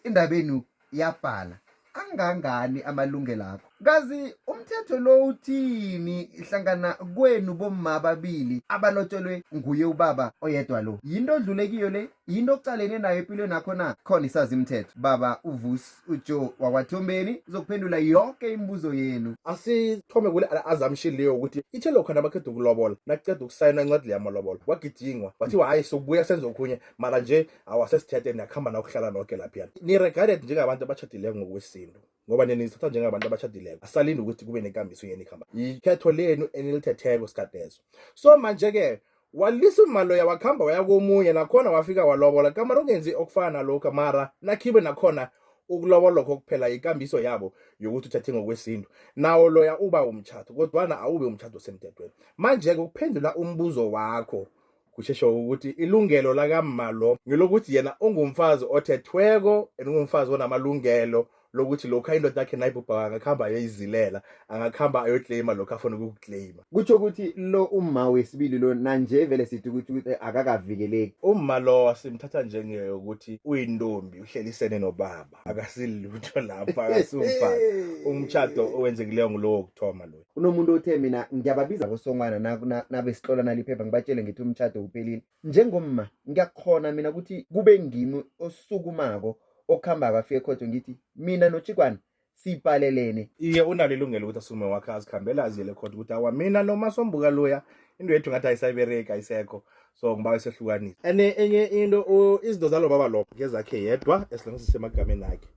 Indabenu iyabhala. Angangani amalungelo akho? Kazi umthetho lo uthini hlangana kwenu bomma ababili abalotshelwe nguye ubaba oyedwa lo? Yinto odlule kiyo le? Yinto ocalene nayo empilweni yakho na? Khona isazi imithetho. Baba uVusi uJoe wakwaThombeni uzokuphendula yonke imibuzo yenu. Asithome kule assumption leyo ukuthi ithe lokho nabaqeda ukulobola, nakuqeda ukusayina incwadi leya malobolo, kwagidingwa, kwathiwa hhayi sokubuya senze okhunye, mara nje awasesithethe niyakuhamba nakuhlala noke laphiyana. Ni-regarded njengabantu abatshadileko ngokwesintu ngoba nina nizithatha njengabantu abatshadileko, asalindi ukuthi kube nekambiso yenu ikhamba. Yikhetho lenu enilithetheko sikhatheso. So manje-ke walisa umma loya wakhamba waya komunye, nakhona wafika walobola, kamara ungenzi okufana nalokhu, mara nakhibe nakhona ukulobola lokho kuphela ikambiso yabo yokuthi uthathe ngokwesintu, nawo loya uba umtshato, kodwana awube umtshato osemthethweni. Manje-ke ukuphendula umbuzo wakho kusheshe ukuthi ilungelo lakamma lo ngelokuthi yena ungumfazi othethweko and ungumfazi onamalungelo lokuthi lokhu indoda yakhe nayibhubhaka angakhamba ayoyizilela, angakhamba ayoclaima lokhu afuna ukukuclaima. Kutsho ukuthi lo umma wesibili lo nanje vele sithi ukuthi akakavikeleki. Umma lo simthatha njengeyokuthi uyintombi, uhlelisene nobaba, akasilutho lapho, akasumfazi. Umtshado owenzekileyo ngulo wokuthoma lo. Kunomuntu othe mina ngiyababiza bosongwana nabesihlola naliphepha ngibatshele ngithi umtshado uphelile. Njengomma ngiyakhona mina ukuthi kube ngimi osukumako okuhambako afike ekhotho ngithi mina noTshikwana sibhalelene. Iye, unalo ilungelo ukuthi asukume wakhe azikhambele aziyele ekhotho ukuthi awa mina noMasombuka loya into yethu ngathi ayisayibereki, ayisekho, so ngibawa isehlukanise. And enye into, izinto zalo baba lo ngezakhe yedwa, as long zisemagameni akhe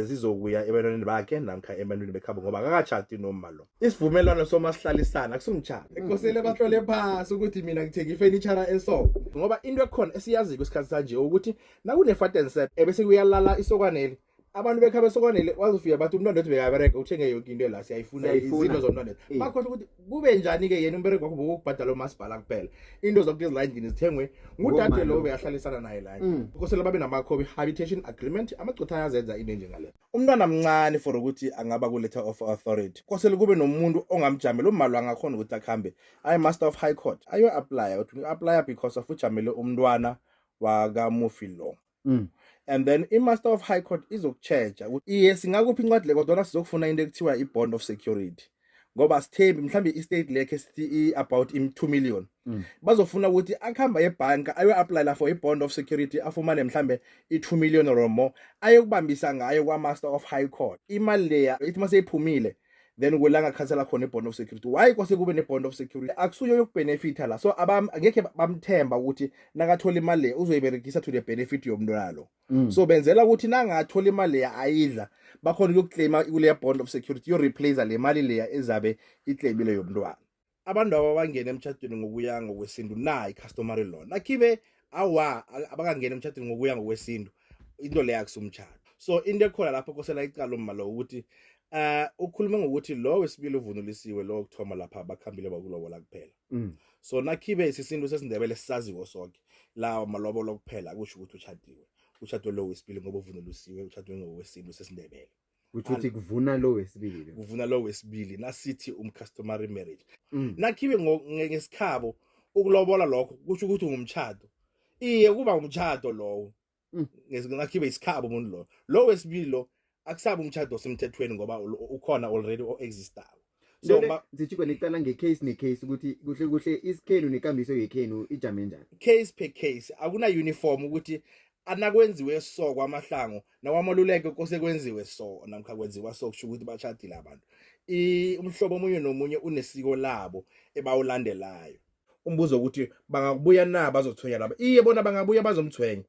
zizokuya ebantwaneni bakhe namkha ebantwini bekhabo ngoba akakatshadi nomma lo. Isivumelwano somasihlalisana akusumtshado, ekosele bahlole phasi ukuthi mina ngithenga ifenitshara eso, ngoba into ekhona esiyaziko isikhathi sanje ukuthi nakune-fat set ebese kuyalala isokwaneli, abantu bekhaba esokwanele wazofika bathi umntwana wethu bekabereka uthenge yonke into la, siyayifuna izinto zomntwana wethu. Bakhohlwa ukuthi kube njani-ke yena umbereko wakho bokubhadala umasibhala kuphela, into zonke ezila endlini zithengwe ngudade lowo bekahlalisana naye la. Kosele babe nama-cohabitation agreement, amagcotha ayazenza into enjengale. Umntwana mncane for ukuthi angaba ku-letter of authority, kosele kube nomuntu ongamjamela umalo, angakhona ukuthi akuhambe aye-Master of High Court ayo-aplya, uthi ngi-aplya because of ujamele umntwana wakamufi lo. And then i-Master of High Court izokucheja ukuthi iye singakuphi incwadi le, kodwana sizokufuna into ekuthiwa i-bond of security ngoba sithembi mhlambe i-state lekhe sithi i-about im-2 million. Bazofuna ukuthi akuhamba ebhanka ayo-applyela for i-bond of security, afumane mhlambe i-2 million or more, ayokubambisa ngayo kwa-Master of High Court. Imali leya ithi maseyiphumile, then kulanga khansela khona i-bond of security. Why kwase kube ne-bond of security? Akusuyo yokubenefitha la, so angekhe bamthemba ukuthi nakathola imali le uzoyiberegisa to the benefit yomntwana lo. So benzela ukuthi nangathola imali leya ayidla, bakhona ukuyokuclaima kuleya bond of security, yo-replace le mali leya ezabe iclaimile yomntwana. Abantu aba bangena emtshadweni ngokuya ngokwesintu na i-customary law, nakhibe awa abakangena emtshadweni ngokuya ngokwesintu, into leyo akusumtshado. So into ekhona lapho kosela icala umma lo ukuthi ukhulume ngokuthi lo wesibili uvunulisiwe, lo wokuthoma lapha bakhambile bakulobola kuphela. So nakhibe isisintu sesiNdebele sisaziwo sonke lawa malobolo kuphela, akusho ukuthi utshadiwe, utshadwe lo wesibili ngoba uvunulisiwe, utshadwe ngokwesintu sesiNdebele. Kutho ukuthi kuvuna lo wesibili. Kuvuna lo wesibili nasithi um-customary marriage. Nakhibe ngesikhabo ukulobola lokho kusho ukuthi ungumtshado, iye kuba umtshado lowo. Nakhibe isikhabo umuntu lo wesibili lo akusabi umtshado osemthethweni ngoba ukhona already o-existako. So sitshikwa nicala nge-case ne-case ukuthi kuhle kuhle isikhenu nekambiso yekhenu ijame njani? Case per case, akuna uniform ukuthi anakwenziwe so kwaMahlangu nakwaMaluleke kose kwenziwe so namkha kwenziwa so, kusho ukuthi bashadile abantu. Umhlobo omunye nomunye unesiko labo ebawulandelayo. Umbuzo ukuthi bangakubuya na bazothwenya laba? Iye, bona bangabuya bazomthwenya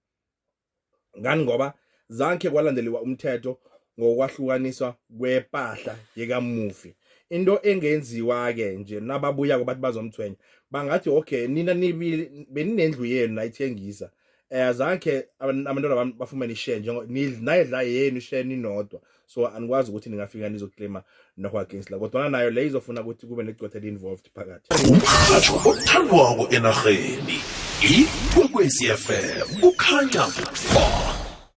ngani, ngoba zankhe kwalandeliwa umthetho ngokwahlukaniswa kwepahla yekamufi. Into engenziwa-ke nje nababuyako bathi bazomthwenya, bangathi okay, nina nibili beninendlu yenu nayithengisa, azange abantwana bami bafumane ishare njengo nayidla yenu ishare ninodwa, so anikwazi ukuthi ningafika nizoclaima nokho against la, kodwana nayo le izofuna ukuthi kube negcwetha eli-involved phakathi. Umrhatjho othandwako enarheni, Ikwekwezi FM, kukhanya ba.